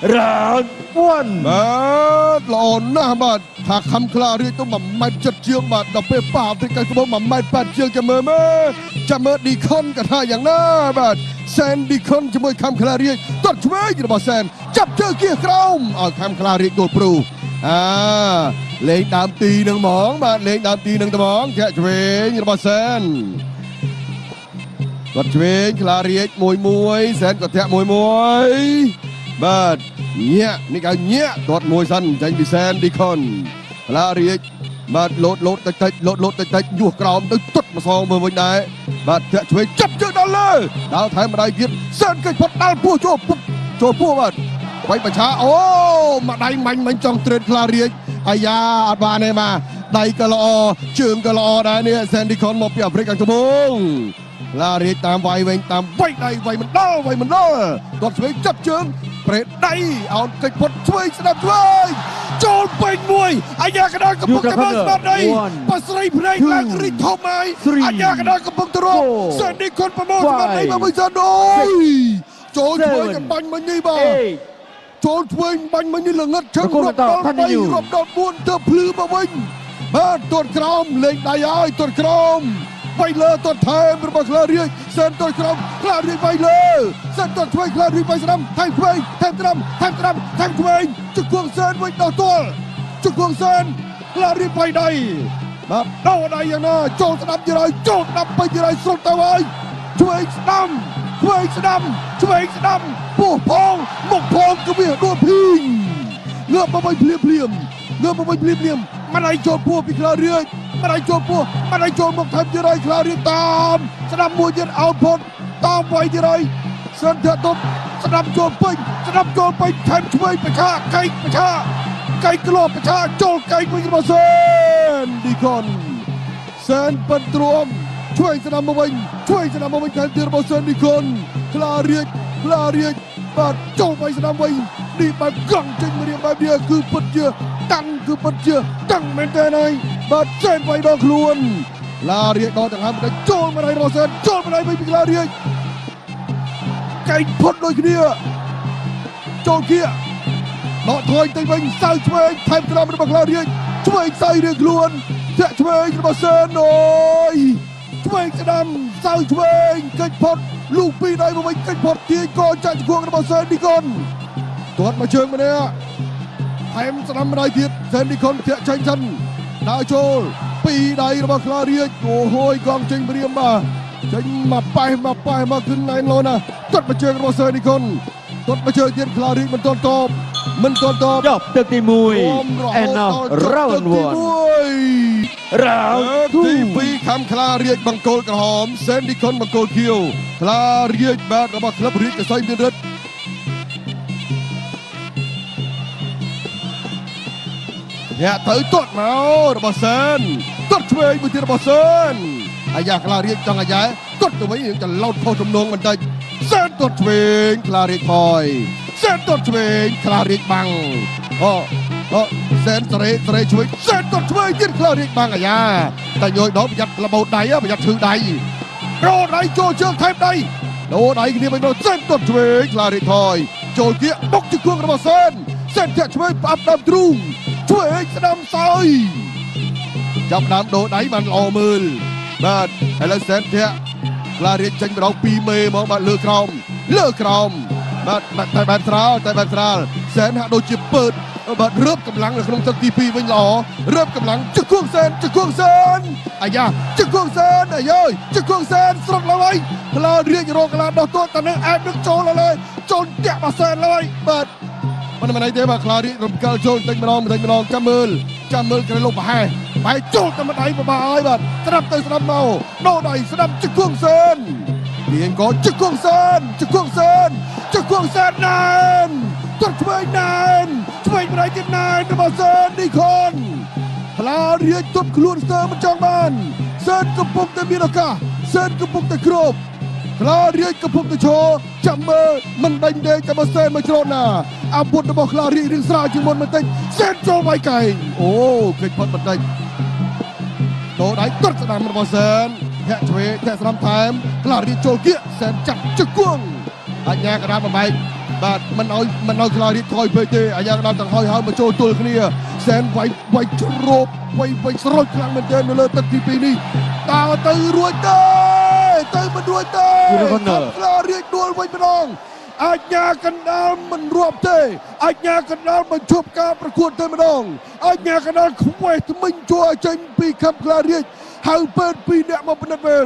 Round 1. បាទល្អណាស់បាទថាខំខ្លារាជទៅ1ម៉ែត្រចិត្តជាងបាទដល់ពេលប៉ះអាហ្វ្រិកខាងត្បូង1ម៉ែត្រ8ជាងចាំមើលមើលចាំមើលឌីខុនក៏ថាយ៉ាងណាបាទសែនឌីខុនជាមួយខំខ្លារាជទាត់ឆ្វេងរបស់សែនចាប់ជើងគៀក្រោមឲ្យខំខ្លារាជដួលព្រូអាលេងដើមទីនឹងហ្មងបាទលេងដើមទីនឹងត្មងធាក់ឆ្វេងរបស់សែនគាត់ឆ្វេងខ្លារាជមួយមួយសែនក៏ធាក់មួយមួយបាទញាក់នេះគេញាក់ទាត់មួយសិនចេញពីសែនឌីខុនខ្លារាជបាទលោតលោតតិចតិចលោតលោតតិចតិចញុះក្រោមទៅទុតម្សងមើលវិញដែរបាទធាក់ឆ្វេងចាប់ជើងដល់លើដល់ថែមម្ដាយទៀតសែនកិច្ចផុតដល់ពោះចូលពុកចូលពោះបាទវាយបច្ឆាអូមួយដៃមាញ់មិញចង់ត្រេតខ្លារាជអាយ៉ាអត់បានទេបាទដៃក៏ល្អជើងក៏ល្អដែរនេះសែនឌីខុនមកពីអាហ្វ្រិកខាងត្បូង ឡារាជតាមវាយវិញតាមវាយដៃវាយមិនដល់វាយមិនដល់ទាត់ឆ្វេងចាប់ជើងប្រេតដៃអោនកិច្ចផុតឆ្វេងស្ដាប់ឆ្វេងចូលពេញមួយអាយ៉ាកដាលកំពុងតែមើលស្មារតីបស្រីភ្នែកឡើងរីកធំហើយអាយ៉ាកដាលកំពុងទៅរកសែននេះគុណប្រមូលស្មារតីមកវិញសិនអូយចូលឆ្វេងបាញ់មិញនេះបាទចូលឆ្វេងបាញ់មិញនេះល្ងឹតឈឹងរាប់ដល់3រាប់ដល់4ទៅភ្លឺមកវិញបាទទាត់ក្រោមលេងដៃហើយទាត់ក្រោមវាយលើទាត់ថែមរបស់ខ្លារាជសែនទាត់ក្រោមខ្លារាជវាយលើសែនទាត់ឆ្វេងខ្លារាជវាយស្ដាំថែមឆ្វេងថែមស្ដាំថែមស្ដាំថែមឆ្វេងជង្គង់សែនវិញដល់ទល់ជង្គង់សែនខ្លារាជវាយដៃបាទដោដៃយ៉ាងណាចូលស្ដាំទៀតហើយចូលស្ដាំពេញទៀតហើយស្រុតទៅហើយឆ្វេងស្ដាំឆ្វេងស្ដាំឆ្វេងស្ដាំពោះផងមុខផងកវាដួលភីងងើបមកវិញភ្លាមភ្លាមងើបមកវិញភ្លាមភ្លាមមិនឲ្យចូលពោះពីខ្លារាជមិនឲ្យចូលពោះមិនឲ្យចូលមកថែមទៀតហើយខ្លារាជតាមស្ដាំមួយទៀតអោតផុតតាមវាយទៀតហើយសិនធាក់ទប់ស្ដាំចូលពេញស្ដាំចូលពេញថែមឆ្វេងបច្ឆាកែកបច្ឆាកែកក្លោបច្ឆាចូលកែកវិញរបស់សែនឌីខុនសែនប៉ិនទ្រាំឆ្វេងស្ដាំមកវិញឆ្វេងស្ដាំមកវិញថែមទៀតរបស់សែនឌីខុនខ្លារាជខ្លារាជបាទចូលវាយស្ដាំវិញនេះបែបកង់ចេញមករៀបបែបនេះគឺពិតជាតាំងគឺពិតជាតាំងមែនតើហើយបាទសែនវាយដល់ខ្លួនឡារាជដល់ដង្ហើមទៅចូលមកដៃរបស់សែនចូលមកដៃវិញពីឡារាជកែងផុតដូចគ្នាចូលគៀដកថយទៅវិញសៅឆ្វេងថែមស្ដាំរបស់ឡារាជឆ្វេងសៅរៀងខ្លួនធាក់ឆ្វេងរបស់សែនអូយឆ្វេងស្ដាំសៅឆ្វេងកិច្ចផុតលូកពីរដៃមកវិញកិច្ចផុតទាញកចាក់ជង្គង់របស់សែនឌីកុនទាត់មកជើងម្នាក់ថែមស្ដាំម្ដាយទៀតសែនឌីខុនធាក់ចេញសិនដើរចូលពីរដៃរបស់ខ្លារាជអូហួយកងចេញព្រាមបាទចេញមកប៉េះមកប៉េះមកគឺណែនឡូណាទាត់មកជើងរបស់សែនឌីខុនទាត់មកជើងទៀតខ្លារាជមិនទាន់តបមិនទាន់តប ចប់ទឹកទី1 and now round 1 round ទី2ខំខ្លារាជបង្គោលក្រហមសែនឌីខុនបង្គោលខៀវខ្លារាជបាទរបស់ក្លឹបរាជកសីមានរិទ្ធញាក់ទៅទាត់មករបស់សែនទាត់ឆ្វេងមួយទៀតរបស់សែនអាយ៉ាខ្លារាជចង់អាយ៉ាទាត់ទៅវិញយើងจะឡោតខុសទំនងបន្តិចសែនទាត់ឆ្វេងខ្លារាជថយសែនទាត់ឆ្វេងខ្លារាជបាំងអូអូសែនសេរីសេរីឆ្វេងសែនទាត់ឆ្វេងទៀតខ្លារាជបាំងអាយ៉ាតែញយដល់ប្រយ័ត្នរបូតដៃប្រយ័ត្នឈឺដៃរោដៃចូលជើងថែមដៃលោដៃគ្នាវិញមកសែនទាត់ឆ្វេងខ្លារាជថយចូលគៀកបុកជង្គង់របស់សែនសែនធាក់ឆ្វេងផ្អាប់ដើមទ្រូងឆ្វេងស្ដាំសើយចាប់ដើមដូរដៃបានល្អមើលបាទឥឡូវសែនធាក់ខ្លារាជចេញម្ដង2មេហ្មងបាទលើក្រោមលើក្រោមបាទតែបែបស្រាលតែបែបស្រាលសែនហាក់ដូចជាពើតបាទរើបកម្លាំងនៅក្នុងទឹកទី2វិញល្អរើបកម្លាំងជង្គង់សែនជង្គង់សែនអាយ៉ាជង្គង់សែនអាយយជង្គង់សែនស្រុតឡើយខ្លារាជរកខ្លាដោះទាត់តែនឹងអែបនឹងចូលឡើយចូលតាក់បាសែនឡើយបាទមិនមិនអីទេបាទខ្លារាជរំកិលចូលតិចម្ដងបន្តិចម្ដងចាំមើលចាំមើលក្រែលុបប្រហែសបែរចូលតែម្ដាយបបាហើយបាទស្ដាប់ទៅស្ដាប់មកដោដៃស្ដាប់ជង្គង់សែនទាញក៏ជង្គង់សែនជង្គង់សែនជង្គង់សែនណែនទាត់ឆ្វេងណែនឆ្វេងម្ដាយទៀតណែនរបស់សែនឌីខុនខ្លារាជទប់ខ្លួនស្ទើរមិនចង់បានសែនកំពុងតែមានឱកាសសែនកំពុងតែគ្របខ្លារាជកំពុងតែឈរចាំមើលមិនដេញទេចាំមើលសែនមកច្រត់ណាអាវុធរបស់ខ្លារាជរៀងស្រាលជាងមុនបន្តិចសែនចូលវាយកែងអូគេចផុតបន្តិចតោដៃទាត់ស្ដាំរបស់សែនធាក់ឆ្វេងធាក់ស្ដាំថែមខ្លារាជចូលគៀកសែនចាប់ជង្គង់អញ្ញាកដាលបំបែក បាទមិនឲ្យមិនឲ្យខ្លារៀបថយពេកទេអាយ៉ាកណ្ដាលទាំងហើយហើយមកចូលទល់គ្នាសែនវាយវាយជ្រូបវាយវាយស្រុចខ្លាំងមែនទែននៅលើទឹកទី2នេះតើទៅរួចទេទៅមិនរួចទេខ្លារៀបដួលវិញម្ដងអាជ្ញាកណ្ដាលមិនរាប់ទេអាជ្ញាកណ្ដាលបញ្ឈប់ការប្រកួតតែម្ដងអាជ្ញាកណ្ដាលខ្វេះថ្មិញជួចេញពីខំខ្លារាជហៅពេទ្យពីរអ្នកមកពិនិត្យពេល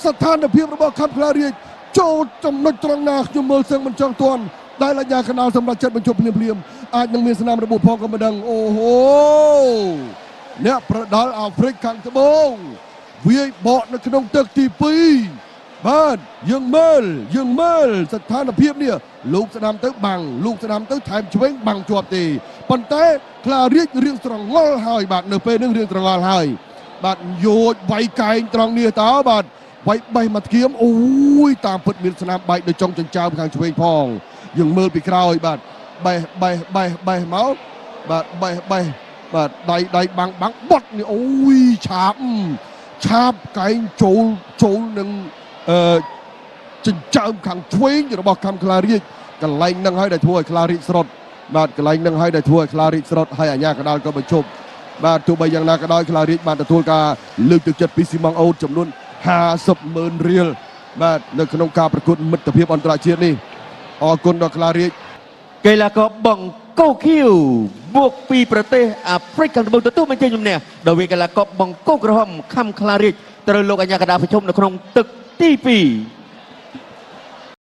ស្ថានភាពរបស់ខំខ្លារាជចូលចំណុចត្រង់ណាខ្ញុំមើលសឹងមិនចង់ទាន់ដែលអាជ្ញាកណ្ដាលសម្រាប់ចិត្តបញ្ឈប់ភ្លាមភ្លាមអាចនឹងមានស្នាមរបួសផងក៏មិនដឹងអូហូអ្នកប្រដាល់អាហ្វ្រិកខាងត្បូងវាយបកនៅក្នុងទឹកទី2បាទយើងមើលយើងមើលស្ថានភាពនេះលោកស្ដាំទៅបាំងលោកស្ដាំទៅថែមឆ្វេងបាំងជាប់ទេប៉ុន្តែខ្លារាជរៀងស្រងល់ហើយបាទនៅពេលនេះរៀងស្រងល់ហើយបាទយោចវាយកែងត្រង់នេះតើបាទវាយបេះមកធៀមអូយតាមពិតមានស្នាមបែកដូចចុងចិញ្ចើមខាងឆ្វេងផងយើងមើលពីក្រោយបាទបេះបេះបេះបេះមកបាទបេះបេះបាទដៃដៃបាំងបាំងបត់នេះអូយឆាបឆាបកែងចូលចូលនឹងអឺចិញ្ចើមខាងឆ្វេងរបស់ខំខ្លារាជកន្លែងនឹងហើយដែលធ្វើឲ្យខ្លារាជស្រុតបាទកន្លែងនឹងហើយដែលធ្វើឲ្យខ្លារាជស្រុតហើយអាញាកដាលក៏បញ្ឈប់បាទទោះបីយ៉ាងណាក៏ដោយខ្លារាជបានទទួលការលើកទឹកចិត្តពីស៊ីម៉ងអូតចំនួន50ម៉ឺនរៀលបាទនៅក្នុងការប្រកួតមិត្តភាពអន្តរជាតិនេះអរគុណដល់ខ្លារាជ កីឡាករបង្គោលខៀវមកពីប្រទេសអាហ្វ្រិកខាងត្បូងទទួលបញ្ចេញជំនះដោយវាកីឡាករបង្គោលក្រហមខំខ្លារាជត្រូវលោកអាញាកដាប្រជុំនៅក្នុងទឹកទី2។